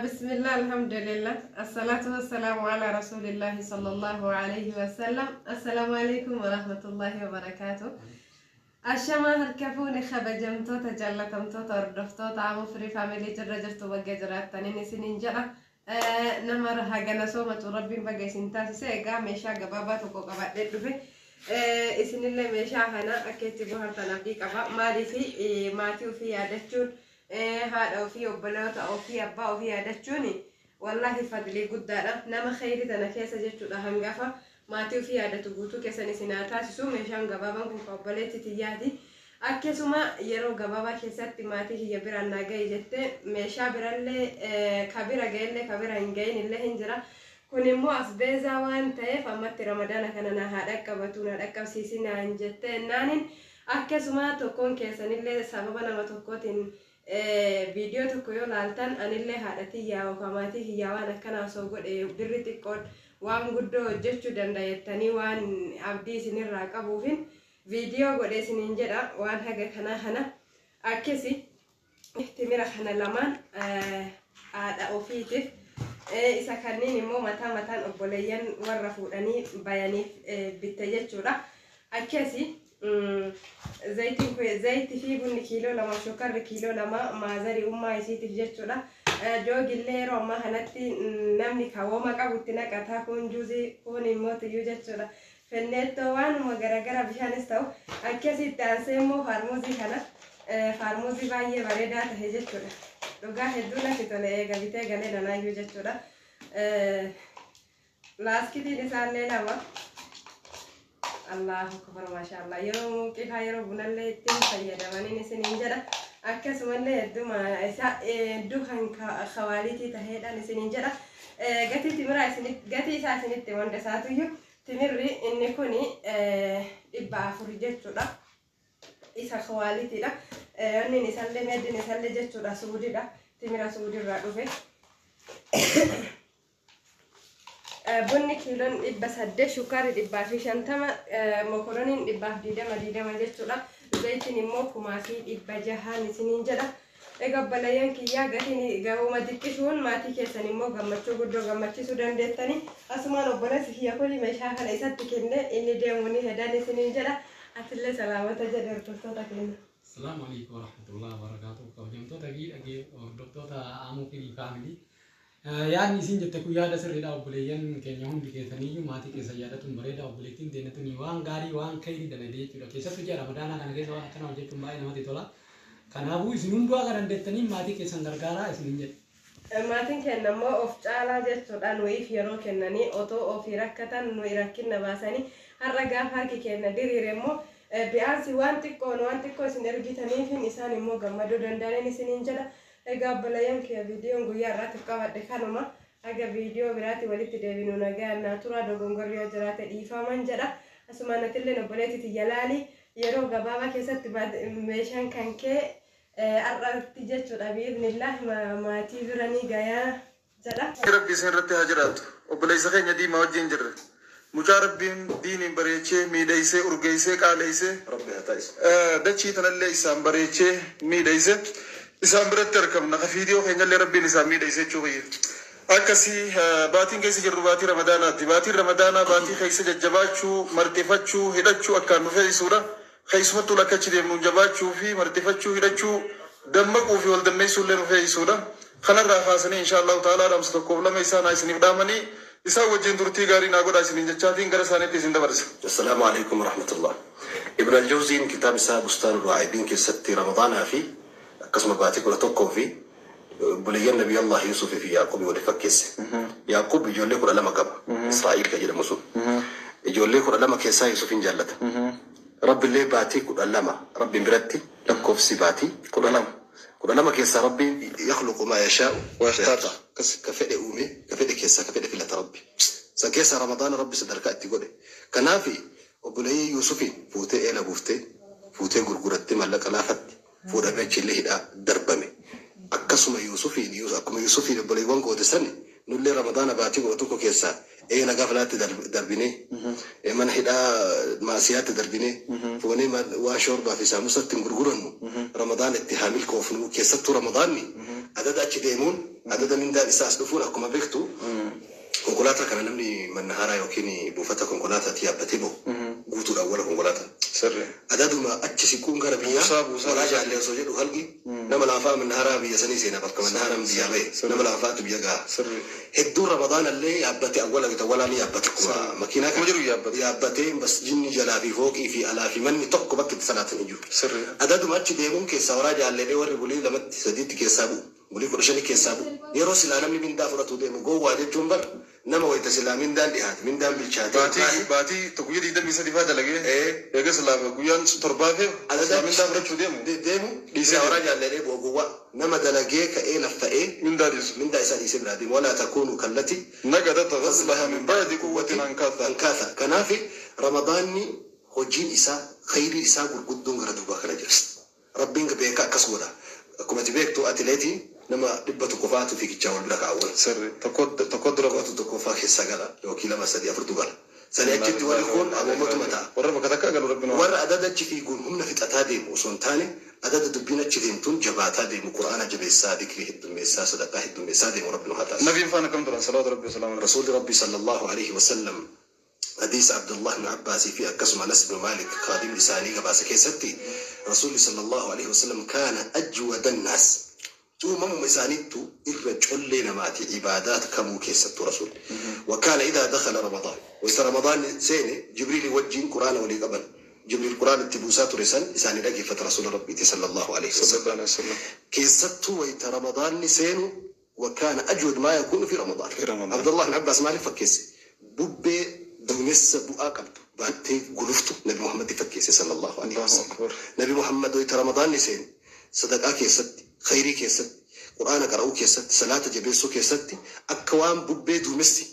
Bismillah, alhamdulillah, assalatu wassalamu ala rasulillahi sallallahu alayhi wasallam. Assalaamu alaikum warahmatullahi wabarakaatu. Ashamaa, harka fuune, kabajamtoota, jaallatamtoota, hordoftoota Amuu Firii Family, jirra jirtu? Bagga jiraattaniin isiniin jedha. Nama hagana soomatu Rabbiin baga isin taasise. Egaa meeshaa gabaabaa tokko qabadhee dhufe. Isinillee meeshaa kana akka itti bohaartan abdii qaba. Maaliif? Maatii ofii yaadachuun, haadha ofii, obboloota ofii, abbaa ofii yaadachuun wallaahi fadlii guddaadha. Nama kheyrii tana keessa jechuudha hangafa maatii ofii yaadatu guutuu keessan isin haa taasisu. Meeshaan gabaabaan kun kan obboleetti tiyyaati. Akkasuma yeroo gabaabaa keessatti maatii kiyya biraan naa gahi jettee meeshaa birallee ka bira ga'ellee ka bira hin gahin illee hin jira. Kun immoo asbeezaa waan ta'eef ammatti Ramadaana kana na haa dhaqqabatu, na dhaqqabsiisinaan jettee naanin akkasuma tokkoon keessanillee sababa nama tokkootiin viidiyoo tokko yoo laaltan, anillee haadha tiyyaa yookaan maatii kiyyaa waan akkanaa osoo godhe birri xiqqoon waan guddoo hojjechuu danda'a jettanii waan abdii isinirraa qabuufin viidiyoo godhe isiniin jedha. Waan haga kanaa kana akkasi timira kana lamaan haadha ofiitiif, isa kanneen immoo mataa mataan obboleeyyan warra fuudhanii bayaniif bitte jechuudha. Akkasi zayitiin zayitii fi bunni kiiloo 2, shukkarri kiiloo 2 maazarii ummaa isiitiif jechuudha. Joogillee yeroo ammaa kanatti namni kawooma qabu itti naqataa, kun juuzii, kun immoo tiyyuu jechuudha. Fenneettoo, waanuma garaagaraa, bishaanis ta'u akkasitti aansee immoo faarmuuzii kana, faarmuuzii baay'ee bareedaa tahe jechuudha. Dhugaa hedduu natti tole, eega bitee galee nanaayyuu jechuudha. Laaskitiin isaallee lama. Allahu akbar, maashaallah, yeroo muuqifaa, yeroo bunallee ittiin fayyadamaniin isiniin jedha. Akkasumallee hedduu isaa hedduu kan quality taheedhaan isiniin jedha. Gatii timiraa isinitti, gatii isaa isinitti wanta isaatuyyuu, timirri inni kuni 400 jechuudha. Isa qualitydha. Inni isallee meeddiin isallee jechuudha Suudiidha. Timira Suudiirraa dhufe. Bunni kiiloon 800, shukkaarri 150, mokoroniin 120 20 jechuudha. Zayitiin immoo 1600n isiniin jedha. Egaa obboleeyyan kiyyaa, gatiin garuma xiqqishuun maatii keessan immoo gammachuu guddoo gammachiisuu dandeettanii. Asumaan obboleessi kiyya kuni meeshaa kana isatti kenne, inni deemuu ni hedan isiniin jedha. Atillee salaamata jedhe hordoftoota keenya. Asalaamu alaikum warahmatullahi wabarakatuh. Kabajamtoota fi dhagee hordoftoota Amuu Firii Family. Yaadni isin jette kun yaada sirriidha. Obboleeyyan keenya hundi keessaniyyuu maatii keessan yaadatuun bareeda. Obboleettiin teenya waan gaarii, waan khayrii dalagde jechuudha. Keessattuu ji'a Ramadaanaa kana keessa waan akkana hojjechuun baay'ee namatti tola. Kanaafuu isin hunduu akka dandeettaniin maatii keessan gargaaraa isinin jedhe. Maatiin keenya immoo of caalaa jechuudha nuyiif yeroo kennanii, otoo ofii rakkatan nuyi rakkinna baasanii, har'a gaafa harki keenya diriire immoo bi'aansi waan xiqqoon waan xiqqoo isin ergitaniifin isaan immoo gammaduu danda'aniin isiniin jedha. Egaa obboleeyyan kiyya, viidiyoon guyyaa irraatiif qabadhe kanuma. Haga viidiyoo biraatti walitti deebinu nagaa naa turaa. Dogongorri yoo jiraate dhiifaman jedha. Asumaan atillee obboleetti tiyya laali, yeroo gabaabaa keessatti meeshaan kan kee har'atti jechuudha biiznillah maatii bira ni gayaa jedha. Rabbi isin irratti haa jiraatu. Obboleessa keenya diimaa wajjin jirra. Mucaa Rabbiin diiniin bareechee, miidhaysee, urgeessee, qaaleessee, Rabbi haa taasisu. Dachii tanallee isaan bareechee miidhayse isaan biratti argamna. Ka viidiyoo keenyallee Rabbiin isaan miidhayse jechuu kiyya. Akkasii baatiin keessa jirru baatii Ramadaanaati. Baatiin Ramadaanaa baatii keessa jajjabaachuu, marxifachuu, hidhachuu akkaan nu fe'isuudha. Keessumattuu lakka achi deemnuun jabaachuu fi marxifachuu, hidhachuu, dammaquu fi wal dammeessuu illee nu fe'isuudha. Kanarraa kaasanii insha Allahu ta'ala dhaamsa tokkoof lama isaan haa isiniif dhaamanii, isaan wajjin turtii gaarii naa godhaa isiniin jechaatiin gara isaaniitti isin dabarsa. السلام عليكم ورحمة الله. Ibn al-Jawziin kitaaba isaa Bustaan al-Waa'idiin keessatti Ramadaanaa fi akkasuma baatii 11 fi obboleeyyan Nabii Allah Yusufii fi Yaaqoobii waliif fakkeesse. Yaaqoob ijoollee 12 qaba. Israa'il kan jedhamu sun. Ijoollee 12 keessaa Yusufin jaallata. Rabbillee baatii 12, Rabbiin biratti lakkoofsi baatii 12. 12 keessaa Rabbiin يخلق ما يشاء ويختار. Ka fedhe uume, ka fedhe keessaa ka fedhe filata Rabbi. San keessaa Ramadaana Rabbi sadarkaa itti godhe. Kanaafi obboleeyyii Yuusufiin fuutee eela buuftee, fuutee gurgurattee maallaqa laafatti fuudhamee achillee hidhaa darbame. Akkasuma Yuusufiin, akkuma Yuusufiin obboleewwan goote sani, nullee Ramadaana baatii 11 keessaa eela gaflaatti darbinee, mana hidhaa maasiyaatti darbinee fuunee waan shorbaa fi saamusatti hin gurgurannu, Ramadaana itti haa milkoofnu. Keessattuu Ramadaanni adada achi deemuun Adada mindaan isaas dhufuun akkuma beektu konkolaataa kana namni mana haaraa yookiin buufata konkolaataatti yaabbatee bahu guutuudhaan wala konkolaataa. Sirri. Adaduma achi siquun gara biyyaa Buusaa, buusaa, walaa buusaa. Jaallee osoo jedhu halki nama laafaa mana haaraa biyya sanii seenaa bakka mana haaraan biyyaa bahe nama laafaatu biyya gaha. Sirri. Hedduun Ramadaanallee yaabbate awwala awwalaa ni yaabbate akkuma makiinaa Akkuma jiru yaabbate. yaabbatee masjidni jalaa fi fooqii fi alaa fi manni tokko bakki itti salaatan hin jiru. Sirri. Adaduma achi deemuun keessaa waraa jaallee warri bulii lamatti sadiitti keessaa bu'u. Bulii 15 keessaa bu'u. Yeroo silaa namni mindaa fudhatu deemu gowwaa jechuun bara nama wayita silaa mindaan dhiyaate mindaan bilchaate. Baatii tokko guyyaa 23 faa dalagee eegas laafa guyyaan torbaa fi Adada mindaa fudhachuu deemu. Deemu Dhiisee dhiisee waraa jaallee bu'u gowwaa nama dalagee ka'ee laffa'ee Mindaa dhiisu. Mindaa isaa dhiisee biraa deemu walaa takuunu kallati Naqadat ghazlaha min ba'di quwwatin ankaatha. Ankaatha. Kanaaf Ramadaanni hojiin isaa khayrii isaa gurguddoon gara duubaa kana jira. Rabbiin beeka akkas godha. Akkuma ati beektu atileetii nama 100 faatu fiigichaa wal bira kaa'awwan. Sirri. Tokko tokko dura Tokkotu tokkoffaa keessa gala yookiin lama sadii afurtu gala. Sani achitti warri kun amoommatuma ta'a. Warra bakka takka galu rabbiin Warra adada achi fiiguun humna fixataa deemu osoo hin taane adada dubbiin achi deemtuun jabaataa deemu quraana jabeessaa dikrii heddummeessaa sadaqaa heddummeessaa deemu rabbiin haa taasisu. Nabiin faana kam turan salawaatu rabbi wasalaamu alayhi. رسول ربي صلى الله عليه وسلم حديث عبد الله بن عباس في أكسم أنس بن مالك خادم لساني قباس كيستي رسول صلى الله عليه وسلم كان أجود الناس تومم مسانيتو إر نماتي عبادات كمو كيست رسول وكان إذا دخل رمضان وإذا رمضان سيني جبريل وجين قرآن ولي قبل جبريل قرآن التبوسات رسان إساني لقي رسول ربي صلى الله عليه وسلم صلى الله عليه وسلم. كيستو ويت رمضان سينو وكان أجود ما يكون في رمضان. في رمضان. عبد الله بن عباس مالك فكيس بوبي دونس بؤا قبض باتي قلفتو نبي محمد فكيس صلى الله عليه الله وسلم. أكبر. نبي محمد ويت رمضان سين صدقاء كيست خيري كيست قرآن قرأو كيست صلاة جبيسو كيست أكوان بوبي دومسي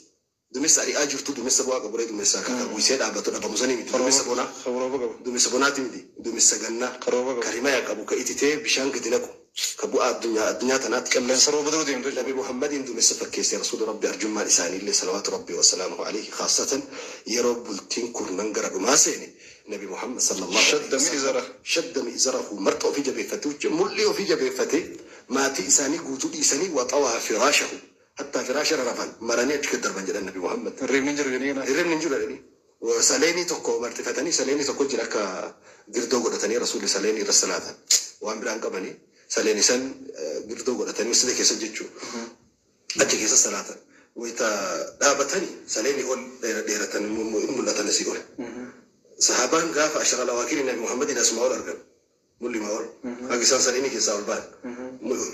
دومس أري أجرتو دومس بؤا قبري دومس كاكا ويسيد أبتو أبا مزني دومس بونا Kabrooba qabu. duumessa bonaati miti duumessa gannaa Karooba qabu. karimaa qabu ka ititee bishaan gadi naqu ka bu'aa addunyaa addunyaa tanaatti Qilleensa rooba dura deemtu jechuudha. Nabi Muhammadiin duumessa fakkeesse rasuula rabbi arjummaan isaaniillee salawaatu rabbi wasalaamuhu alayhi khaasatan yeroo bultiin kurnan gara dhumaa seene Nabi Muhammad sallallahu alayhi Shadda mi'zara. Shadda mi'zarahu marxa ofii jabeeffatee mul'ii ofii jabeeffatee maatii isaanii guutuu dhiisanii waxawaa firaashahu hattaa firaasha rarrafan maranii achi gad darban jedhan Nabi Muhammad. Hirribni hin jiru jedhanii kana. Hirribni hin jiru jedhanii. Saleenii tokko marxifatanii saleenii tokko jira akka girdoo godhatanii rasuulli saleenii irra salaatan. Waan biraan qabanii saleenii san girdoo godhatanii masjida keessa jechuudha. Achi keessa salaatan. Wayita dhaabatanii saleenii ol dheeratan mul'atan asii ol. Sahaabaan gaafa ashara lawaakiin Nabi Muhammadin asumaa ol argan. Mulli maa ol. Akka isaan saleenii keessaa ol ba'an.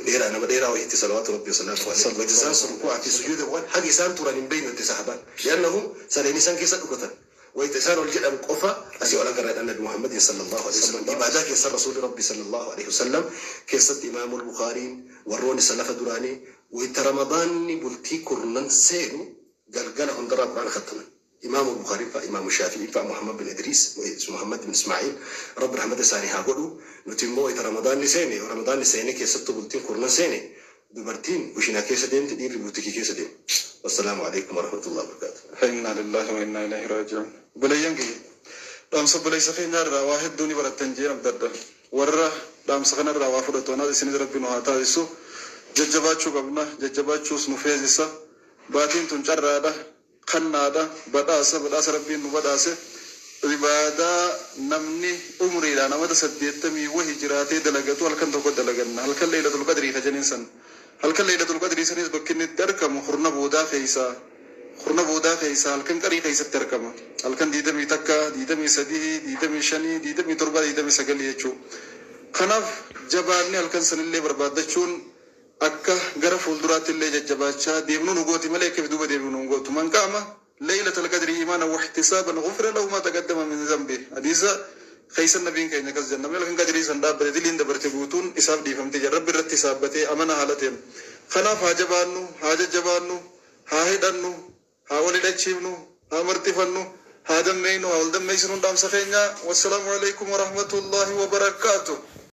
Dheeraa nama dheeraa wayiitti salawaatu rabbi wasalaamu alayhi. Wayita isaan rukuu'aa fi sujuuda waan haga isaan turan hin beeknu itti sahaabaan. Li'annahum saleenii isaan keessa dhukatan. Wayita isaan ol jedhan qofa asii ol agarra Nabi Muhammadin sallallahu alaihi wasallam. Ibaadaa keessa rasuulli rabbi sallallahu alaihi wasallam keessatti imaamul Bukhaariin warroonni salafa duraanii wayita Ramadaanni bultii kurnan seenu galgala hundarraa quraana khattaman. إمام البخاري فإمام الشافعي فمحمد بن إدريس محمد بن إسماعيل رب رحمة ساني هاقولو نتمو إذا رمضان نسيني رمضان نسيني كي ستو بلتين كورنا سيني دبرتين وشنا كيسة ديم تدير بوتيكي كيسة ديم والسلام عليكم ورحمة الله وبركاته. فإنا لله وإنا إليه راجعون. Obboleeyyan kiyya dhaamsa obboleessa keenya irraa waa hedduu ni barattan jeen abdadda. Warra dhaamsa kanarraa waa fudhatu anaas isinis rabbi nu haa taasisu. Jajjabaachuu qabna. Jajjabaachuus nu feesisa. Baatiin tun carraadha. Kannaadha. Badhaasa badhaasa rabbiin nu badhaase. Ibaadaa namni umriidhaan amata 80 wahi jiraatee dalagatu halkan tokko dalaganna. Halkan leelatul qadrii ka san. Halkan leelatul qadrii sanis bakki inni itti argamu hurna boodaa keeysaa. Hurna boodaa keeysaa halkan qarii keeysatti argama. Halkan 21, 23, 25, 27, 29 jechuudha. Kanaaf jabaanni halkan sanillee barbaaddachuun akka gara fuulduraatti illee jajjabaachaa deemnu nu gooti malee akka duuba deemnu nu gootu. Man qaama laylatal qadri iimaanan wahtisaaban ghufira lahu maa taqaddama min dhanbi. Hadiisa keeysan nabiin keenya akkas jenna. Namni halkan qadrii san dhaabbate diliin dabarte guutuun isaaf dhiifamte jira. Rabbi irratti saabbatee amana haala ta'een. Kanaaf haa jabaannu, haa jajjabaannu, haa hidhannu, haa wal hidhachiifnu, haa marxifannu, haa dammeeynu, haa wal dammeessinu dhaamsa keenya. Wassalaamu alaikum warahmatullaahi wabarakaatuh.